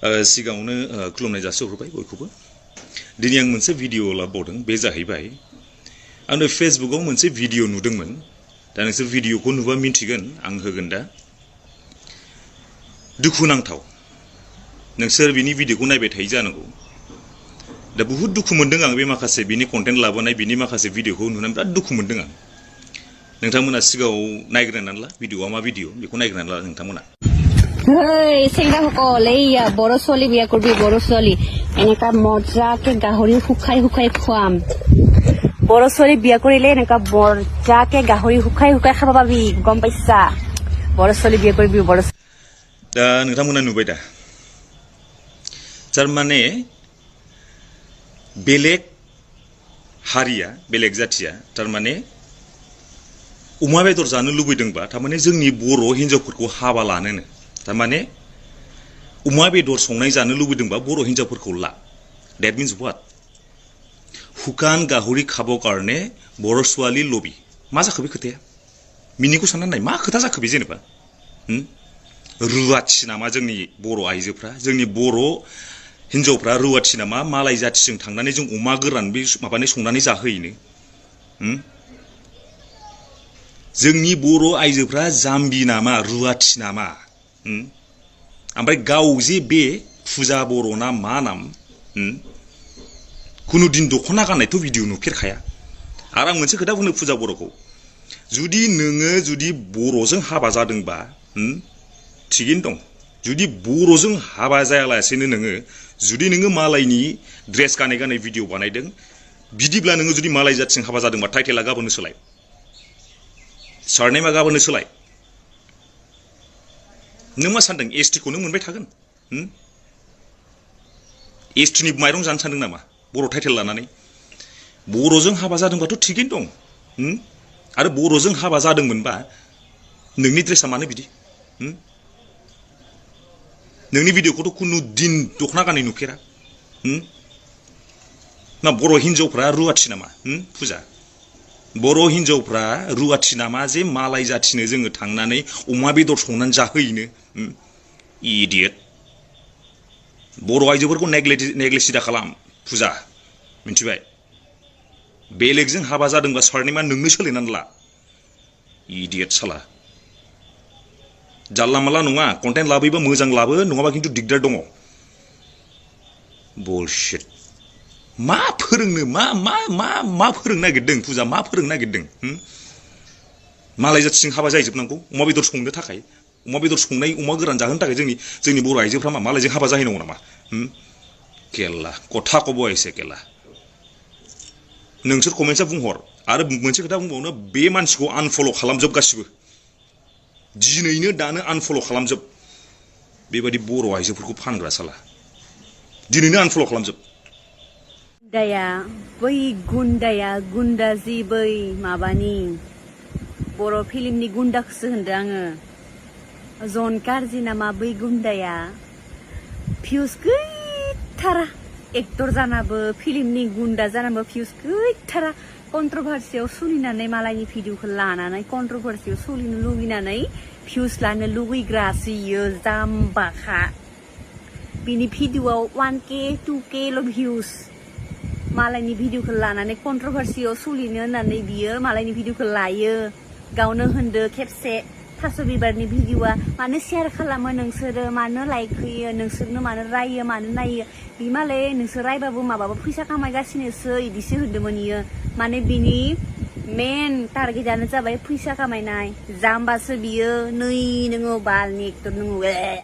सिगाङावनो खुलुमनाय जासिहरबाय बयखौबो दिनै आं मोनसे भिडिअ लाबावदों बे जाहैबाय आंनो फेसबुकआव मोनसे भिडिअ नुदोंमोन दा नोंसोर भिडिअखौ नुबा मिन्थिगोन आं होगोन दा दुखुनांथाव नोंसोर बिनि भिडिअखौ नायबाय थायो जानांगौ दा बहुत दुखु मोनदों आं बे माखासे बिनि कन्टेन्ट लाबोनाय बिनि माखासे भिडिअखौ नुनानै बिराद दुखु मोनदों आं नोंथांमोना सिगाङाव नायग्रोनानै ला भिडिअआ मा भिडिअ बेखौ नायग्रोनानै ला नोंथांमोना Hey, senga hokole ya borosoli biya kurbi borosoli eneka moja ke gahori hukai khwam borosoli biya korile eneka borja ke gahori hukai khaba babi gom paisa borosoli biya korbi boros da नोंथांमोना नुबाय दा तारमाने बेलेग हारिया बेलेग जाथिया तारमाने अमा बेदर जानो लुबैदोंबा तारमाने जोंनि बर' हिन्जावफोरखौ हाबा लानोनो तारमाने अमा बेदर संनाय जानो लुबैदोंबा बर' हिन्जावफोरखौ ला that means what हुकान गाहरि खाबो कारणे बर' सुवाली लबि मा जाखो बे खोथाया मिनिखौ साननानै नाय मा खोथा जाखो बे जेनेबा रुवाथि नामा जोंनि बर' आइजोफ्रा जोंनि बर' हिन्जावफ्रा रुवाथि नामा मालाय जाथिजों थांनानै जों अमा गोरान बे माबानै संनानै जाहोयिनो जोंनि बर' आइजोफ्रा जाम्बि नामा रुवाथि नामा ओमफ्राय गाव जे बे फुजा बर' ना मा नाम कुनु दिन दख'ना गाननायथ' भिडिअ नुफेरखाया आरो आं मोनसे खोथा बुंनो फुजा बर'खौ जुदि नोङो जुदि बर'जों हाबा जादोंबा थिगैनो दं जुदि बर'जों हाबा जायालासेनो नोङो जुदि नोङो मालायनि ड्रेस गानै गानै भिडिअ बानायदों बिदिब्ला नोङो जुदि मालाय जाथिजों हाबा जादोंबा टाइटेला गाबोननो सोलाय सारनेमा गाबोननो सोलाय नों मा सानदों एसटि खौ नों मोनबाय थागोन एसटिनि माइरं जानो सानदों नामा बर' टाइटेल लानानै बर'जों हाबा जादोंबाथ' थिगैनो दं आरो बर'जों हाबा जादोंमोनबा नोंनि ड्रेसा मानो बिदि नोंनि भिडिअखौथ' कुनु दिन दख'ना गानै नुफेरा ना बर' हिन्जावफ्रा रुवाथि नामा फुजा बर' हिन्जावफ्रा रुवाथि नामा जे मालाय जाथिनो जोङो थांनानै अमा बेदर संनानै जाहोयिनो इडियट बर' आइजोफोरखौ नेग्लेक्ट दा खालाम फुजा मिन्थिबाय बेलेगजों हाबा जादोंबा सारनेमा नोंनो सोलायनानै ला इडियट साला जानला माला नङा कन्टेन्ट लाबोयोबा मोजां लाबो नङाबा खिन्थु दिगदार दङ बुलशिट मा फोरोंनो मा फोरोंनो नागिरदों फुजा मा फोरोंनो नागिरदों मालाय जाथिजों हाबा जाहैजोबनांगौ अमा बेदर संनो थाखाय अमा बेदर संनाय अमा गोरान जाहोनो थाखाय जोंनि बर' आइजोफ्रा मा मालायजों हाबा जाहैनांगौ नामा केला कथा कब आइसे केला नोंसोर कमेन्टसा बुंहर आरो मोनसे खोथा बुंबावनो बे मानसिखौ आनफल' खालामजोब गासिबो दिनैनो दानो आनफल' खालामजोब बेबायदि बर' आइजोफोरखौ फानग्रा साला दिनैनो आनफल' खालामजोब daya बै गुन्दाया गुन्दा जि बै माबानि बर' फिल्मनि गुन्दाखौसो होनदों आङो जन कारजि नामा बै गुन्दाया भिउस गैथारा एक्टर जानाबो फिल्मनि गुन्दा जानाबो भिउस गैथारा कन्ट्रभार्सियाव सोलिनानै मालायनि भिडिअखौ लानानै कन्ट्रभार्सियाव सोलिनो लुगैनानै भिउस लानो लुगैग्रासो इयो जाम्बाखा बिनि भिडिअआव 1K 2K ल' भिउस मालायनि भिडिअखौ लानानै कन्ट्रभार्सियाव सोलिनो होननानै बियो मालायनि भिडिअखौ लायो गावनो होनदो खेबसे थास' बिबारनि भिडिअआ मानो शेयार खालामो नोंसोरो मानो लाइक होयो नोंसोरनो मानो रायो मानो नायो बि मालाय नोंसोर रायबाबो माबाबो फैसा खामायगासिनोसो इदिसो होनदोंमोन इयो माने बिनि मेन टारगेटआनो जाबाय फैसा खामायनाय जाम्बासो बियो नै नोङो बालनि एक्टर नोङो